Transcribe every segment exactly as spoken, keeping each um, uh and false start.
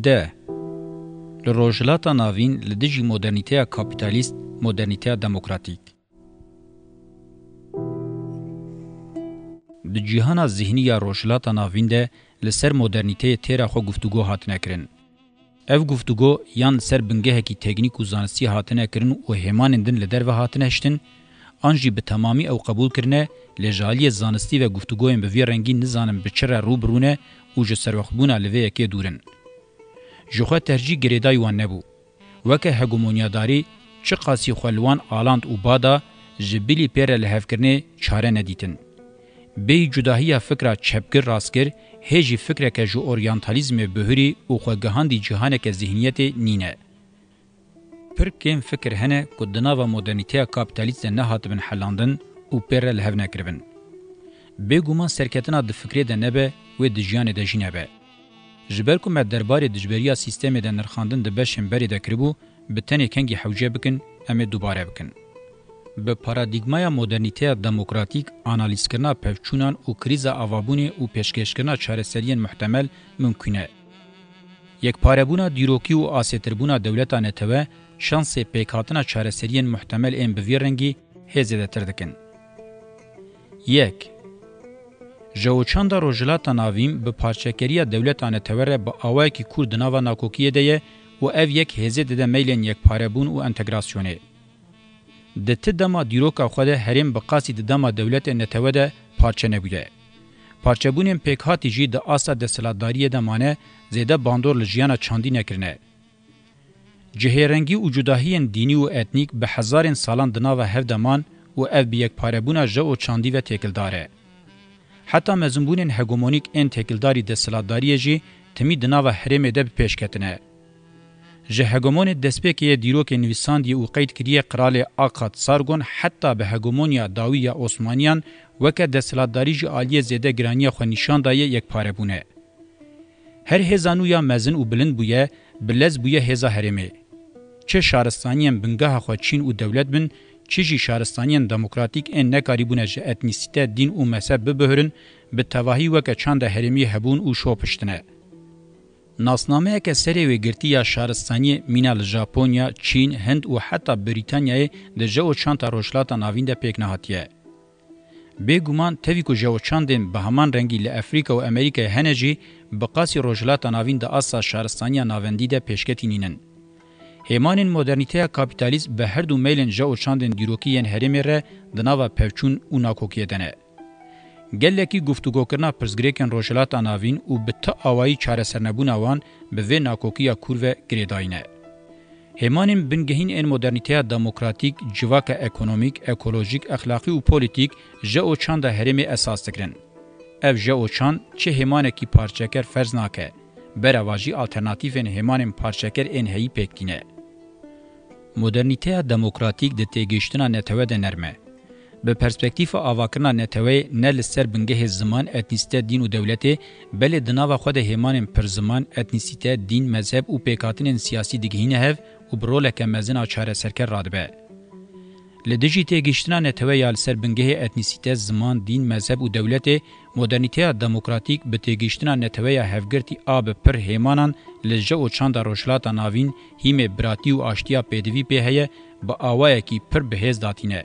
D. Li Rojhilata Navîn li dijî modernîteya kapîtalîst, modernîteya demokratîk. Di cîhana zihnî ya Rojhilata Navîn de li ser modernîteyê têra xwe guftûgo hatine kirin. Ev guftûgo yan li ser bingehekî teknîk û zanistî hatine kirin û hêmanên din li derve hatine hiştin, an jî bi temamî ew qebûl kirine, lê ji aliyê zanistî ve guftûgoyên bi vî rengî nizanin bi çi re rû bi rû ne û ji serwextbûna li vê yekê dûr in. Ji xwe tercîh girêdayî wan nebû. Weke hegemonyadarî çiqasî xwe li wan aland û ba da, ji bilî pê re lihevkirinê çare nedîtin. Bêyî cudahiya fikra çepgir rastgir, hê jî fikreke ji oryantalîzmê bihurî û xwe gihandî cîhaneke zihniyetê nîne. Pir kêm fikir hene ku di nava modernîteya kapîtalîst de nehatibin helandin û pê re li hev nekiribin. Bêguman serketina di fikrê de nebe, wê di jiyanê de jî nebe. Ji ber ku me derbarê dijberiya sîstemê de nirxandin di beşên berê de kiribû, bi tenê kengî hewce bikin, em ê dubare bikin. Bi paradîgmaya modernîteya demokratîk, analîzkirina pevçûnan û krîza avabûnê û pêşkêşkirina çareseriyên muhtemel mimkûn e. Yekparebûna dîrokî û asêtirbûna dewleta netewe, şansê pêkhatina çareseriyên muhtemel ên bi vî rengî hê zêdetir dikin. Yek. Jeoçanda Rojhilata Navîn bi parçekeriya dewleta netewe re bi awayekî kûr di nava nakokiyê de ye û ev yek hêzê dide meylên yekparebûn û entegrasyonê. Di ti dema dîroka xwe de herêm bi qasî di dema dewletê netewe de parçe nebûye. Parçebûnên pêkhatî jî di asta desthilatdariyê de mane, zêde bandor li jiyana çandî nekirine. Cihêrengî û cudahiyên dînî û etnîk bi hezarên salan di nava hev de man û ev bi yekparebûna jeoçandî ve têkildar e. Heta mezinbûnên hegemonîk ên têkildarî desthilatdariyê jî timî di nava herêmê de bi pêş ketine. Ji hegemonê destpêkê yê dîrokê nivîsandiyê û qeyd kiriye qiralê Akad Sargon heta bi hegemonya dawî ya Osmaniyan weke desthilatdarî ji aliyê zêde giraniya xwe nîşan daye yekparebûne. Her hêza nû ya mezin û bilind bûye, bi lez bûye hêza herêmê. Çi şaristaniyên bingeha xwe çîn û dewlet bin, çi jî şaristaniyên demokratîk ên nekarîbûne ji etnîsîte, dîn û mezheb bibihirin, bi tevahî weke çanda herêmî hebûn û şopiştine. Nasnameyeke serê wê girtî ya şaristaniyê mîna li Japonya, Çîn, Hind û heta Brîtanyayê di jeoçanta Rojhilata Navîn de pêk nehatiye. Bêguman tevî ku jeoçandên bi heman rengî li Efrîka û Amerîkayê hene jî, bi qasî Rojhilata Navîn di asta şaristaniya navendî de pêşketî nînin. Hêmanên modernîteya kapîtalîst bi her du meylên jeoçandên dîrokî yên herêmê re di nava pevçûn û nakokiyê de ne. Gelekî guftûgokirina pirsgirêkên Rojhilata Navîn û bi ti awayî çaresernebûna wan bi vê nakokiya kûr ve girêdayî ne. Hêmanên bingehîn ên modernîteya demokratîk, civaka ekonomîk, ekolojîk, exlaqî û polîtîk jeoçanda herêmê esas dikirin. Ev jeoçand çi hêmanekî parçeker ferz nake, berevajî alternatîfên hêmanên parçeker ên heyî pêk tîne. Modernîteya demokratîk di têgihiştina netewe de nerm e. Bi perspektîfa avakirina neteweyê ne li ser bingehê ziman, etnîsîte, dîn û dewletê, belê di nava xwe de hêmanên pirziman, etnîsîte, dîn, mezheb û pêkhatinên siyasî digihîne hev û bi roleke mezin a çareserker radibe. Li dijî têgihiştina netewe ya li ser bingehê etnîsîte, ziman, dîn, mezheb û dewletê, modernîteya demokratîk bi têgihiştina neteweya hevgirtî a bi pir hêmanan li jeoçanda Rojhilata Navîn hîmê biratî û aştiya pêdivî pê heye, bi awayekî pir bihêz datîne.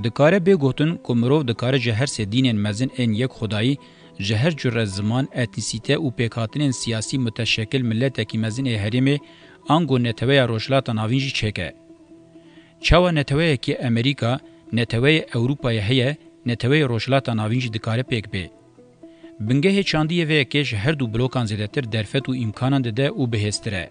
Dikare bê gotin ku mirov dikare ji her sê dînên mezin ên yek xwedayî, ji her cure ziman, etnîsîte û pêkhatinên siyasî muteşekil miletekî mezin ê herêmê, ango neteweya Rojhilata Navîn jî çêke. Çawa neteweyekî Amerîka, neteweyê Ewropayê heye, neteweyê Rojhilata Navîn jî dikare pêk bê? Bingehê çandiyê vê yekê ji her du blokan zêdetir derfet û îmkanan dide û bihêztir e.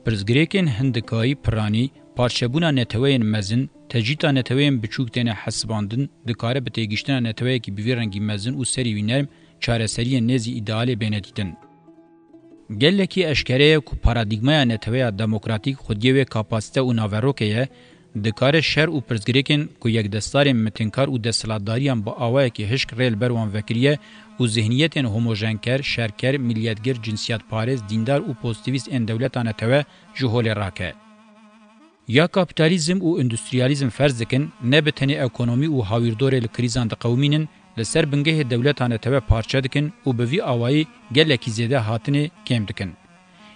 Pirsgirêkên hindikayî, piranî, parçebûna neteweyên mezin, tecrîta neteweyên biçûk têne hesibandin, dikare bi têgihiştina neteweyekî bi vî rengî mezin û serî wî nerm, çareseriyên nêzî îdealê bêne dîtin. Gelekî eşkere ye ku paradîgmaya neteweya demokratîk xwediyê wê kapasîte û naverokê ye, dikare şer û pirsgirêkên ku yekdestarên mitinkar û desthilatdariyan bi awayekî hişk rê li ber wan vekiriye û zihniyetên homojenker, şerker, miliyetgir, cinsiyetparêz, dîndar û pozîtîvîst ên dewleta netewe ji holê rake. Ya kapîtalîzm û endustriyalîzm ferz dikin, ne bi tenê ekonomî û hawîrdorê li krîzan diqewimînin, li ser bingehê dewleta netewe parçe dikin û bi vî awayî gelekî zêde hatinê kêm dikin.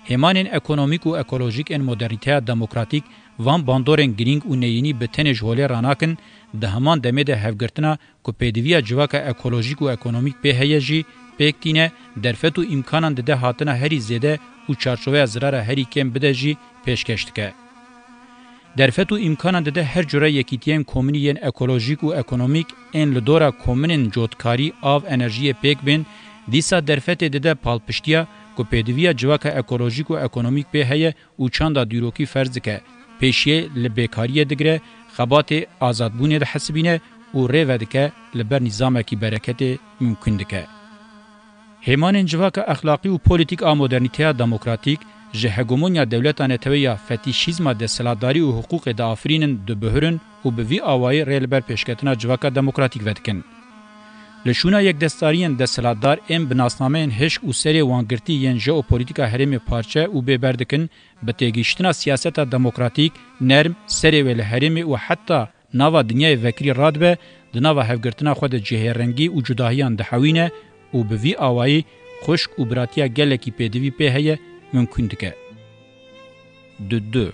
Hêmanên ekonomîk û ekolojîk ên modernîteya demokratîk van bandorên girîng û neyînî bi tenê ji holê ranakin, di heman demê de hevgirtina ku pêdiviya civaka ekolojîk û ekonomîk pê heye jî pêk tîne, derfet û îmkanan dide hatina herî zêde û çarçoveya zirara herî kêm bide jî pêşkêş dike. Derfet û îmkanan dide her cure yekîtiyên komunî yên ekolojîk û ekonomîk ên li dora komunên cotkarî, av, enerjiyê pêk bên, dîsa derfetê dide palpiştiya ku pêdiviya civaka ekolojîk û ekonomîk pê heye û çanda dîrokî ferz dike, pêşiyê li bêkariyê digire, xebatê azadbûnê dihesibîne û rê vedike li ber nîzamekî bereketê mimkun dike. Hêmanên civaka exlaqî û polîtîk a modernîteya demokratîk ji hegemonya dewleta netewê ya fetîşîzma desthilatdarî û hiqûqê diafirînin, dibihurin û bi vî awayî rê li ber pêşketina civaka demokratîk vedikin. Li şûna yekdestdariyên desthilatdar ên bi nasnameyên hişk û serê wangirtî yên jeopolîtîka herêmê parçe û bêber dikin, bi têgihiştina siyaseta demokratîk, nerm, serê wê li herêmê û heta nava dinyayê vekirî radibe, di nava hevgirtina xwe de cihêrengî û cudahiyan dihewîne û bi vî awayî xwişk û biratiya gelekî pêdivî pê heye mimkun dike. Du du.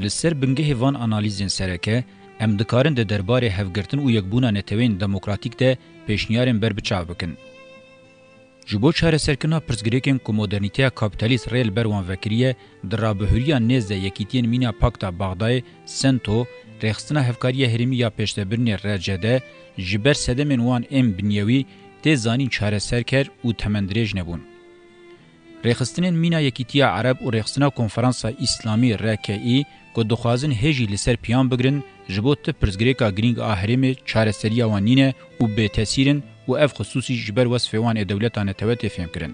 Li ser bingehê van analîzên sereke, em dikarin di derbarê hevgirtin û yekbûna neteweyên demokratîk de pêşniyarên berbiçav bikin. Ji bo çareserkirina pirsgirêkên ku modernîteya kapîtalîst rê li ber wan vekiriye, di rabihuriya nêz de yekîtiyên mîna Pakta Baxdayê, sento, rêxistina hevkariya herêmî ya pêşvebirinê, R C D, ji ber sedemên wan ên binyewî tê zanîn çareserker û temendirêj nebûn. Rêxistinên mîna Yekîtiya Ereb û Rêxistina Konferansa Îslamî, R K Î, ku dixwazin hêjî li ser piyan bigirin, ji bo ti pirsgirêka girîng a herêmê çareseriya wan nîne û bêtesîr in û ev xisûsî ji ber wesfê wan ê dewleta netewe tê fêmkirin.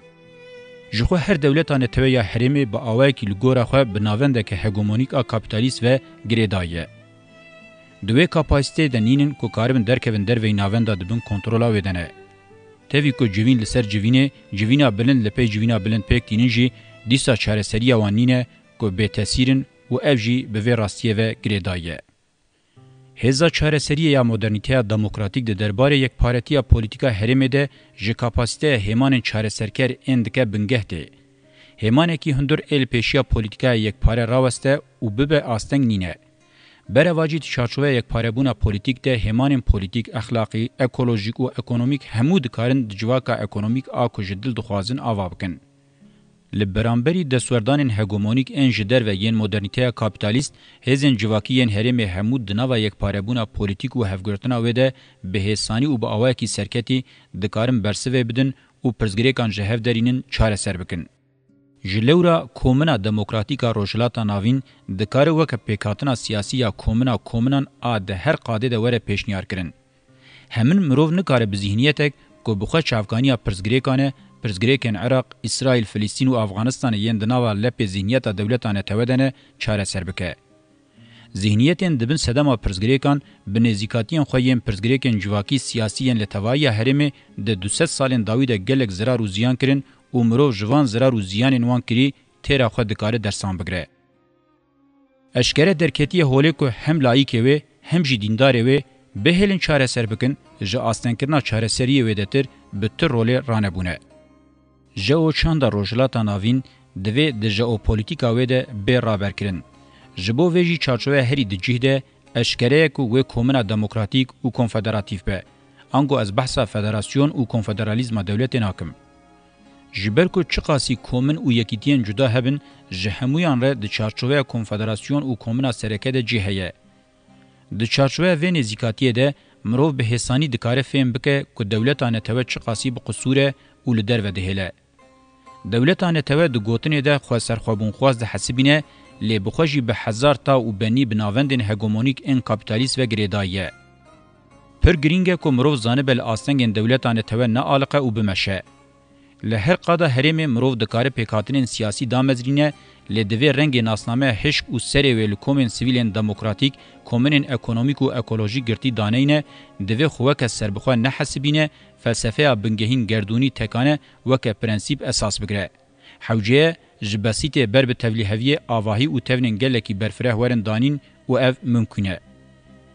Ji xwe her dewleta netewe ya herêmê bi awayekî li gora xwe bi navendeke hegemonîk a kapîtalîst ve girêdayî ye. Di wê kapasiteyê de nînin ku karibin derkevin derveyî navenda di bin kontrola wê de ne. Tevî ku civîn li ser civînê, civîna bilind li pey civîna bilind pêk tînin jî, dîsa çareseriya wan nîne ku bêtesîr in û ev jî bi vê rastiyê ve girêdayî ye. Hêza çareseriyê ya modernîteya demokratîk di derbarê yekparetiya polîtîka herêmê de ji kapasîteya hêmanên çareserker ên dike bingeh tê. Hêmanekî hundir ê li pêşiya polîtîkaya yekpare raweste û bibe asteng nîne. Berevacî di çarçoveya yekparebûna polîtîk de hêmanên polîtîk, exlaqî, ekolojîk û ekonomîk hemû dikarin di civaka ekonomîk a ku ji dil dixwazin ava bikin. Li beramberî destwerdanên hegemonîk ên ji derve yên modernîteya kapîtalîst, hêzên civakî yên herêmê hemû di nava yekparebûna polîtîk û hevgirtina wê de bi hêsanî û bi awayekî serketî dikarin bersivê bidin û pirsgirêkan ji hev derînin çareser bikin. Ji lewra komina demokratîk a Rojhilata Navîn dikare weke pêkhatina siyasî ya komina kominan a di her qadê de were pêşniyarkirin. Hemin mirov nikare bi zîhniyetek ku bi xwe çavkaniya pirsgirêkan e, pirsgirêkên Iraq, Îsraîl, Filistîn û Afganistanê yên di nava lepê zîhniyeta dewleta netewe de ne, çareser bike. Zîhniyetên di bin sedema pirsgirêkan bi nêzîkatiyên xwe yên pirsgirêkên civakî siyasî yên li tevahiya herêmê di du sed salên dawî de gelek zirar û ziyan kirin û mirov ji van zirar û ziyanên wan kirî têra xwe dikare dersan bigire. Eşkere derketiye holê ku hem layîkê wê hem jî dîndarê wê bihêlin çareser bikin, ji astengkirina çareseriyê wêdetir bi tu rolê ranebûne. Jeo çanda Rojhilata Navîn divê di jeopolîtîka wê de bê raberkirin. Ji bo vê jî çarçoveya herî di cih de eşkere ye ku wê komina demokratîk û konfederatîf be. Ango ez behsa federasyon û konfederalîzma dewletê nakim. Ji ber ku çiqasî komin û yekîtiyên cuda hebin, ji hemûyan re di çarçoveya konfederasyon û komina sereke de cih heye. Di çarçoveya vê nêzîkatiyê de mirov bi hêsanî dikare fêm bike ku dewleta netewe çiqasî bi qisûr e û li derve dihêle. Dewleta netewe di gotinê de xwe serxwebûnxwaz dihesibîne, lê bi xwe jî bi hezar taw û benî bi navendên hegemonîk ên kapîtalîst ve girêdayî ye. Pir girîng e ku mirov zanibe li astengên dewleta netewe nealiqe û bimeşe. Li her qada herêmê mirov dikare pêkhatinên siyasî damezrîne, lê divê rengê nasnameya hişk û serê wê li komên sivîlên demokratîk, kominên ekonomîk û ekolojîk girtî daneyne, divê xwe weke serbixwe nehesibîne, felsefeya bingehîn gerdûnî tekane weke prensîp esas bigire. Hewce ye ji besîtê ber bi tevlîheviyê avahî û tevnên gelekî berfireh werin danîn û ev mimkûn e.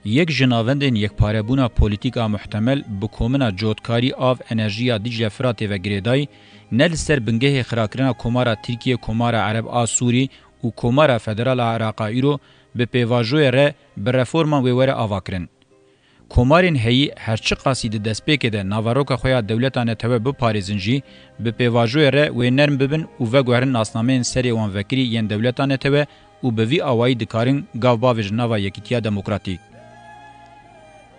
Yek ji navendên yekparebûna polîtîk a muhtemel bi Komina Cotkarî Av Enerjî ya Dîcle Firatê ve girêdayî, ne li ser bingehê xirakirina Komara Tirkiye, Komara Ereb a Sûrî û Komara Federal a Iraqa îro bi pêvajoyê re bi reforman wê were avakirin. Komarên heyî her çiqasî di destpêkê de naveroka xwe ya dewleta netewe biparêzin jî, bi pêvajoyê re wê nerm bibin û veguherin nasnameyên serê wan vekirî yên dewleta netewe û bi vî awayî dikarin gav bavêjin nava Yekîtiya Demokratîk.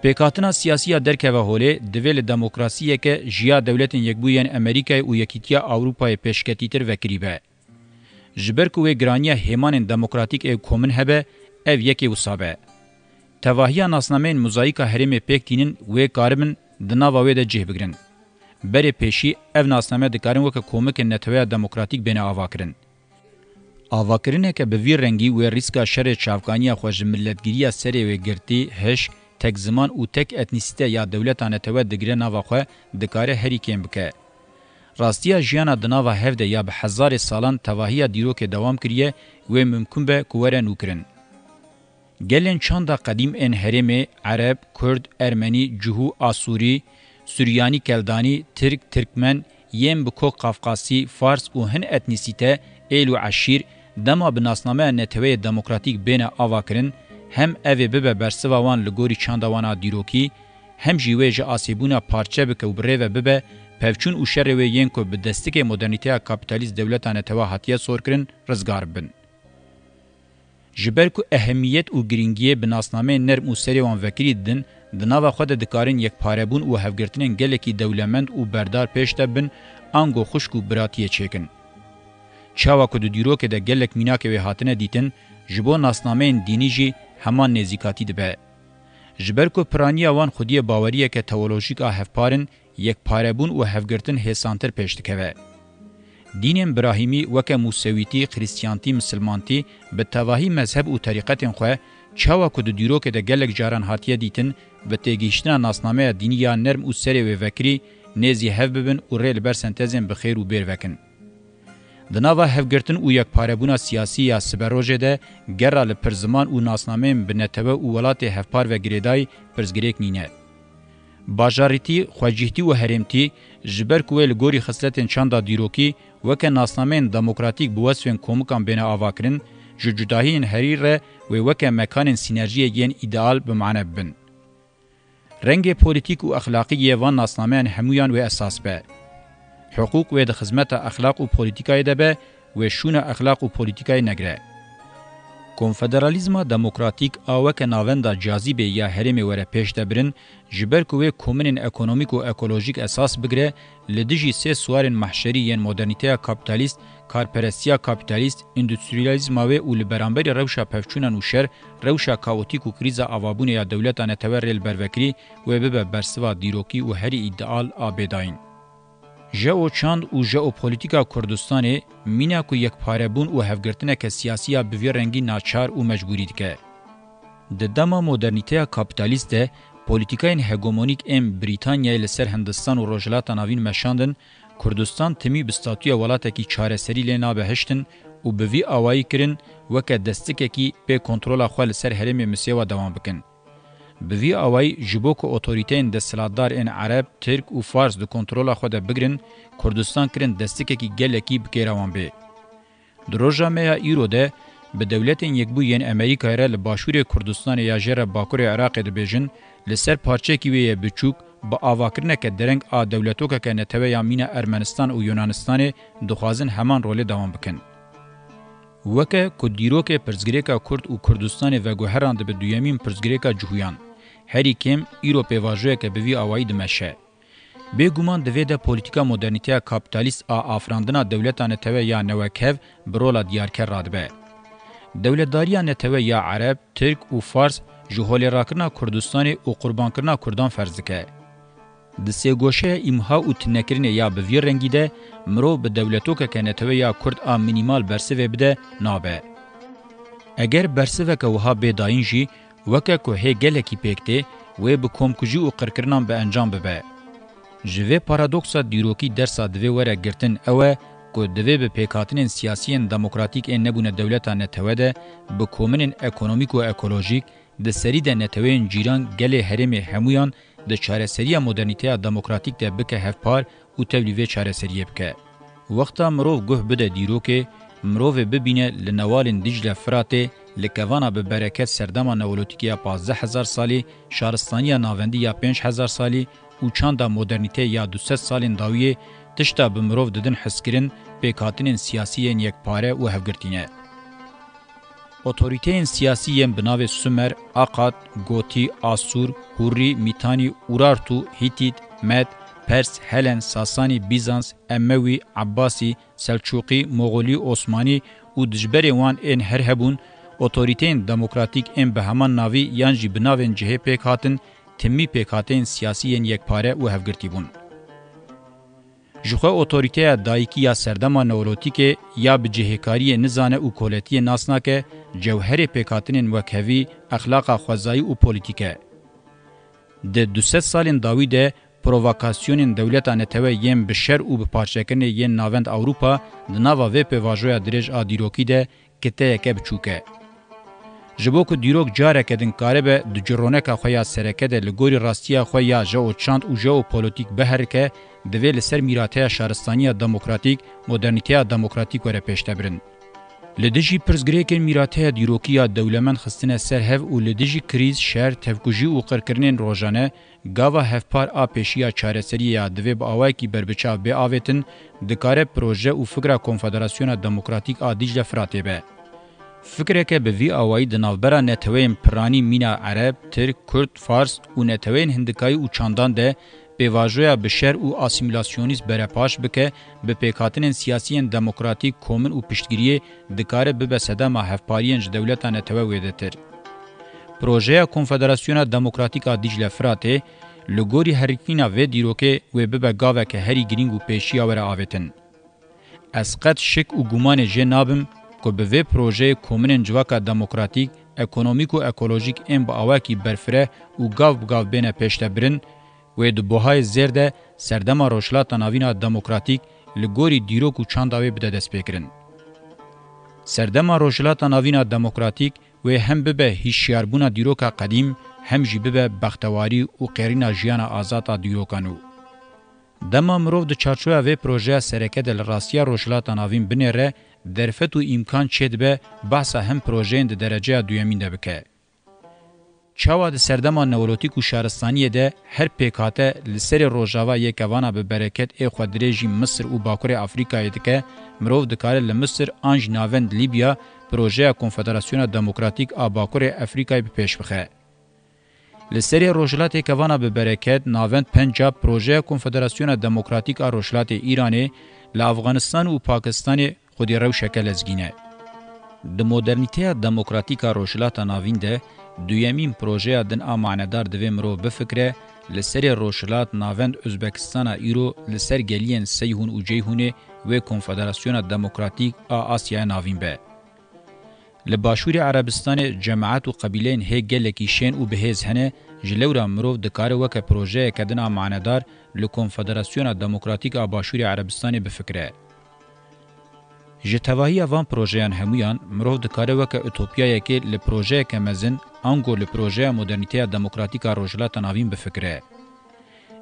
Pêkhatina siyasî ya derkeve holê divê li demokrasiyeke ji ya Dewletên Yekbûyî yên Amerîkayê û Yekîtiya Ewropayê pêşketîtir vekirî be. Ji ber ku wê giraniya hêmanên demokratîk ê komin hebe, ev yekê wisa be. Tevahiya nasnameyên mozayîka herêmê pêk tînin wê karibin di nava wê de cih bigirin. Berê pêşî ev nasname dikarin weke komikên neteweya demokratîk bêne avakirin. Avakirineke bi vî rengî wê rîska şerê çavkaniya xwe ji miletgiriya serê wê girtî, hişk, tek ziman û tek etnîsîte ya dewleta netewe digire nava xwe, dikare herî kêm bike. Rastiya jiyana di nava hev de ya bi hezarê salan tevahiya dîrokê dewam kiriye, wê mimkun be ku were nûkirin. Gelên çanda qedîm ên herêmê, Ereb, Kurd, Ermenî, Cihû, Asûrî, Suryanî, Keldanî, Tirk, Tirkmen, yên bi kok Qafqasî, Fars û hin etnîsîte, êl û eşîr, dema bi nasnameya neteweyê demokratîk bêne avakirin, hem ev ê bibe bersiva wan li gorî çanda wan a dîrokî, hem jî wê ji asêbûna parçe bike û bi rê ve bibe, pevçûn û şerê wê yên ku bi destikê modernîteya kapîtalîst dewleta netewe hatiye sorkirin, rizgar bibin. Ji ber ku ehemiyet û girîngiyê bi nasnameyên nerm û serê wan vekirî didin, di nava xwe de dikarin yekparebûn û hevgirtinên gelekî dewlemend û berdar pêş de bin, ango xwişk û biratiyê çêkin. Çawa ku di dîrokê de gelek mînakê wê hatine dîtin, ji bo nasnameyên dînî jî heman nêzîkatî dibe. Ji ber ku piraniya wan xwediyê baweriyeke teolojîk a hevpar in, yekparebûn û hevgirtin hêsantir pêş dikeve. Dînên Birahîmî weke Mûsewîtî, Xrîstiyantî, Misilmantî bi tevahî mezheb û terîqetên xwe, çawa ku di dîrokê de gelek caran hatiye dîtin, bi têgihiştina nasnameya dînî ya nerm û serê wê vekirî nêzî hev bibin û rê li ber sentezên bi xêr û bêr vekin. Di nava hevgirtin û yekparebûna siyasî ya siberojê de gera li pirziman û nasnameyên bi netewe û welatê hevpar ve girêdayî pirsgirêk nîne. Bajarîtî, xwecîhtî û herêmtî, ji ber ku wê li gorî xisletên çanda dîrokî weke nasnameyên demokratîk bi wesfên komikan bêne avakirin, ji cudahiyên herî re wê weke mekanên sînerjiyê yên îdeal bi mane bibin. Rengê polîtîk û exlaqî yê van nasnameyan hemûyan wê esas be. Hiqûq wê di xizmeta exlaq û polîtîkayê de be, wê şûna exlaq û polîtîkayê negire. Konfederalîzma demokratîk a weke navenda cazîbê ya herêmê were pêş de birin, ji ber ku wê kominên ekonomîk û ekolojîk esas bigire, li dijî sê siwarên mehşerî yên modernîteya kapîtalîst, karperestiya kapîtalîst, îndustrîyalîzma wê û li beramberî rewşa pevçûnan û şer, rewşa kaotîk û krîza avabûnê ya dewleta netewe rê li ber vekirî, wê bibe bersiva dîrokî û herî îdeal a bêdayîn. Jeoçand û jeopolîtîka Kurdistanê mîna ku yekparebûn û hevgirtineke siyasî ya bi vî rengî naçar û mecbûrî dike. Di dema modernîteya kapîtalîst de polîtîkayên hegemonîk ên Brîtanyayê li ser Hindistan û Rojhilata Navîn meşandin, Kurdistan timî bi statûya welatekî çareserî lê nabe hiştin û bi vî awayî kirin weke destikekî pê kontrola xwe li ser herêmê misêwa dewam bikin. Bi vî awayî ji bo ku otorîteyên desthilatdar ên Ereb, Tirk û Fars di kontrola xwe de bigrin, Kurdistan kirin destikekî gelekî bi kêra wan bê. Di roja me ya îro de bi Dewletên Yekbûyî yên Amerîkayê re li başûrê Kurdistanê ya jê re bakurê Iraqê dibêjin, li ser parçeyekî wê yê biçûk, bi avakirineke dereng a dewletokeke netewe ya mîna Ermenistan û Yunanistanê dixwazin heman rolê dewam bikin. Weke ku dîrokê pirsgirêka Kurd û Kurdistanê veguherandibe duyemîn pirsgirêka cihûyan, herî kêm îro pêvajoyeke bi vî awayî dimeşe. Bêguman divê de polîtîka modernîteya kapîtalîst a afirandina dewleta netewe ya newekev bi rola diyarker radibe. Dewletdariya netewe ya Ereb, Tirk û Fars ji holêrakirina Kurdistanê û qurbankirina Kurdan ferz dike. Di sêgoşeya îmha û tunekirinê ya bi vî rengî de mirov bi dewletokeke netewe ya Kurd a mînîmal bersivê bide nabe. Eger bersiveke wiha bê dayîn jî, weke ku hê gelekî pêk tê, wê bi komkujî û qirkirinan bi encam bibe. Ji vê paradoksa dîrokî dersa divê were girtin ew e ku divê bi pêkhatinên siyasî yên demokratîk ên nebûne dewleta netewe de bi kominên ekonomîk û ekolojîk, Di serî de neteweyên cîran gelê herêmê hemûyan di çareseriya modernîteya demokratîk de bike hevpar û tevlî vê çareseriyê bike. Wexta mirov guh bide dîrokê, mirovê bibîne li newalên Dîcle Firatê, li kevana bi bereket serdema neolotîkê ya pazdeh hezar salî, şaristaniya navendî ya pênc hezar salî û çanda modernîtê ya du sed salên dawiyê, tişta bi mirov didin hiskirin, pêkhatinên siyasî yên yekpare û hevgirtî ne. Otorîteyên siyasî yên bi navê Sumer, Akad, Gotî, Asûr, Hûrî, Mîtanî, Urartu, Hîtît, Med, Pers, Helen, Sasanî, Bîzans, Emewî, Ebbasî, Selçûqî, Moxolî, Osmanî û dijberên wan ên her hebûn, otorîteyên demokratîk ên bi heman navî yan jî bi navên cihê pêk hatin, timî pêkhateyên siyasî yên yekpare û hevgirtî bûn. Ji xwe otorîteya dayikî ya serdema neolotîkê ya bi cihêkariyê nizane û koletiyê nas nake, cewherê pêkhatinên wekhevî, exlaqa xwezayî û polîtîk e. Di du sed salên dawî de provokasyonên dewleta netewe yên bi şer û bi parçekirinê yên navend Ewropa di nava vê pêvajoya dirêj a dîrokî de kiteyeke biçûk e. Ji bo ku dîrok careke din karibe di cironeka xwe ya sereke de li gorî rastiya xwe ya jeoçand û jeopolotîk biherike, divê li ser mîrateya şaristaniya demokratîk, modernîteya demokratîk were pêştebirin. Li dijî pirsgirêkên mîrateya dîrokî ya dewlemend xistine ser hev û li dijî krîz, şer, tevkujî û qirkirinên rojane, gava hevpar a pêşiya çareseriyê ya divê bi awayekî berbiçav bê avêtin, dikare proje û fikra Konfederasyona Demokratîk a Dîcle Firatê be. Fikreke bi vî awayî di navbera neteweyên piranî mîna Ereb, Tirk, Kurd, Fars û neteweyên Hindikayî û Çandan de pêvajoya bi şer û asîmîlasyonîst berepaş bike, bi pêkhatinên siyasî yên demokratîk, komin û piştgiriyê dikare bibe sedema hevpariyên ji dewleta netewe wêdetir. Projeya Konfederasyona Demokratîk a Dîcle Firatê, li gorî herikîna vê dîrokê wê bibe gaveke herî girîng û pêşiya were avêtin. Ez qet şik û gumanê jê nabim ku bi vê projeyê kominên civaka demokratîk, ekonomîk û ekolojîk ên bi awayekî berfireh û gav bi gav bêne pêştebirin, wê di buhayê zêr de serdema Rojhilata Navîn a demokratîk li gorî dîrok û çanda wê bide destpêkirin. Serdema Rojhilata Navîn a demokratîk wê hem bibe hîşyarbûna dîroka qedîm, hem jî bibe bextewarî û qêrîna jiyana azad a dîroka nû. Dema mirov di çarçoya vê projeya sereke de li rastiya Rojhilata Navîn binêre, derfet û îmkan çêdibe behsa hin projeyên di dereceya duyemîn de bike. Çawa di serdema neolotîk û şaristaniyê de her pêkhate li serê rojava yê kevana bi bereket ê xwe dirêjî Misir û Bakurê Afrîkayê dike, mirov dikare li Misir an jî navend Lîbya projeya Konfederasyona Demokratîk a Bakurê Afrîkayê bi pêş bixe. Li serê rojhilatê kevana bi bereket, navend Pencab projeya Konfederasyona Demokratîk a Rojhilatê Îranê, li Afganistan û Pakistanê xwedî rewşeke lezgîn e. Di modernîteya demokratîk a Rojhilata Navîn de duyemîn projeya din a manedar divê mirov bifikre, li serê rojhilat navend Uzbekistana îro li ser geliyên Seyhûn û Ceyhûnê wê Konfederasyona Demokratîk a Asyaya Navîn be. Li Başûrê Erebistanê cemaet û qebîleyên hê gelekî şên û bihêz hene, ji lewra mirov dikare weke projeyeke din a manedar li Konfederasyona Demokratîk a Başûrê Erebistanê bifikire. Ji tevahiya van projeyan hemûyan, mirov dikare weke utopyayekê li projeyeke mezin, ango li projeya modernîteya demokratîk a Rojhilata Navîn bifikire.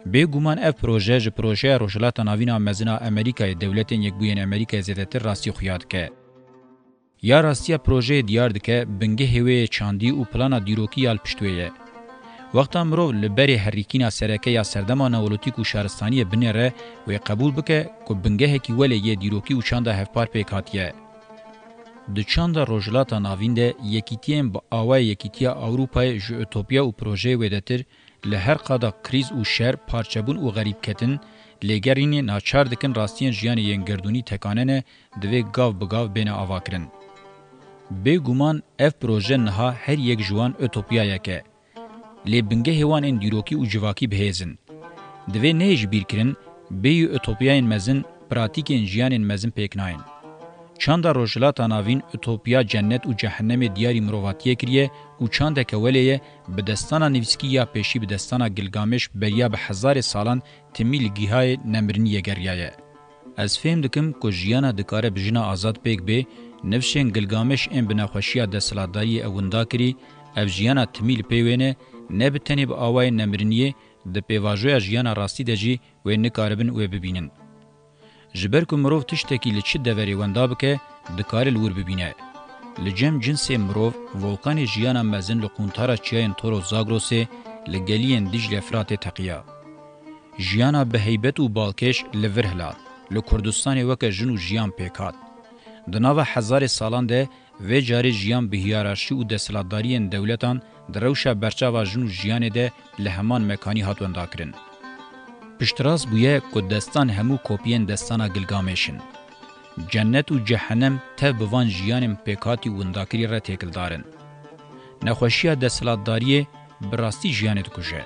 Bêguman ev proje ji projeya Rojhilata Navîn a mezin a Amerîkayê, Dewletên Yekbûyên Amerîkayê zêdetir rastî xuya dike. Ya rastiya projeyê diyar dike, bingehê wê yê çandî û plana dîrokî ya li pişt wê ye. Wexta mirov li berê herrîkîna sereke ya serdema neolotîk û şaristaniyê binêre, wê qebûl bike ku bingehekî welê yê dîrokî û çanda hevpar pêk hatiye. Di çanda Rojhilata Navîn de yekîtiyên bi awayê Yekîtiya Ewropayê ji utopya û projeyê wêdetir, li her qada krîz û şer, parçebûn û xerîbketin, lêgerînê naçar dikin rastiyên jiyanê yên gerdûnî tekane ne, divê gav bi gav bêne avakirin. Bêguman ev proje niha her yek ji wan utopyayek e. Lê bingehê wan ên dîrokî û civakî bihêz in. Divê neyê ji bîr kirin, bêyî utopyayên mezin, pratîkên jiyanên mezin pêk nayên. Çanda Rojhilata Navîn utopya cennet û cehennemê diyarî mirovatiyê kiriye û çandeke welê ye, bi destana nivîskî ya pêşî bi destana Gilgamêş beriya bi hezarê salan timî li gihayê nemiriniyê geriyaye. Ez fêm dikim ku jiyana dikare bi jina azad pêk bê, nifşên Gilgamêş ên bi nexweşiya desthilatdariyê ew winda kirî, Ev jiyana timî li pê wê ne, ne bi tenê bi awayên nemiriniyê, di pêvajoya jiyana rastî de jî wê nikaribin wê bibînin. Ji ber ku mirov tiştekî li çi deverê wenda bike, dikare li wir bibîne. Li cem cinsê mirov, volkanê jiyana mezin li quntara çiyayên Toros Zagrosê, li geliyên Dîcle Firatê teqiya. Jiyana bi heybet û balkêş li vir hilat, li Kurdistanê weke jin û jiyan pêk hat. Di nava hezarê salan de vê carê jiyan bi hiyerarşî û desthilatdariyên dewletan di rewşa berçava jin û jiyanê de li heman mekanî hat wendakirin. Piştrast bûye ku destan hemû kopiyên destana Gilgamêş in. Cennet û cehenem tev bi van jiyanên pêkhatî û windakirî re têkildar in. Nexweşiya desthilatdariyê bi rastî jiyanê dikuje.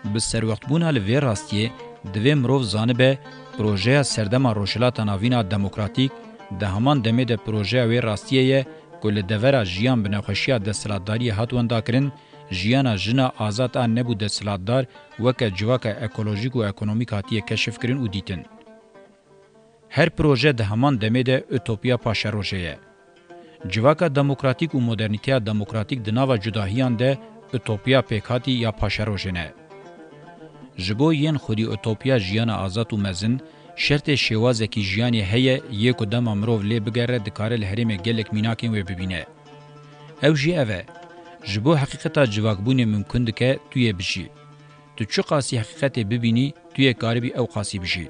Bi serwextbûna li vê rastiyê, divê mirov zanibe projeya serdema Rojhilata Navîn a demokratîk di heman demê de projeya wê rastiyê ye ku li devera jiyan bi nexweşiya desthilatdariyê hat wendakirin, jiyana jina azad a nebû desthilatdar weke civaka ekolojîk û ekonomîk hatiye keşifkirin û dîtin. Her proje di heman demê de utopiya paşerojê ye. Civaka demokratîk û modernîteya demokratîk di nava cudahiyan de utopiya pêkhatî ya paşerojê ne. Ji bo yên xwedî utopiya jiyana azad û mezin, şertê şêwazekî jiyanê heye yê ku dema mirov lê bigere dikare li herêmê gelek mînakên wê bibîne. Ew jî ev e, ji bo heqîqeta civakbûnê mimkun dike tu yê bijî. Tu çiqasî heqîqetê bibînî, tu yê karibî ew qasî bijî.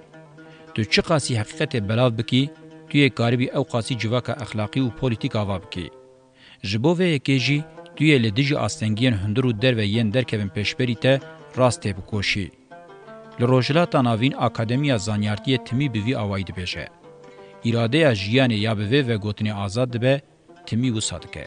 Tu çiqasî heqîqetê belav bikî, tu yê karibî ew qasî civaka exlaqî û polîtîk ava bikî. Ji bo vê yekê jî tu yê li dijî astengiyên hundir û derve yên derkevin pêşberî te rast têbikoşî. Li Rojhilata Navîn Akademiya Zanyartiyê timî bi vî awayî dibêje. Îradeya jiyanê ya bi vê vegotinê azad dibe, timî wisa dike.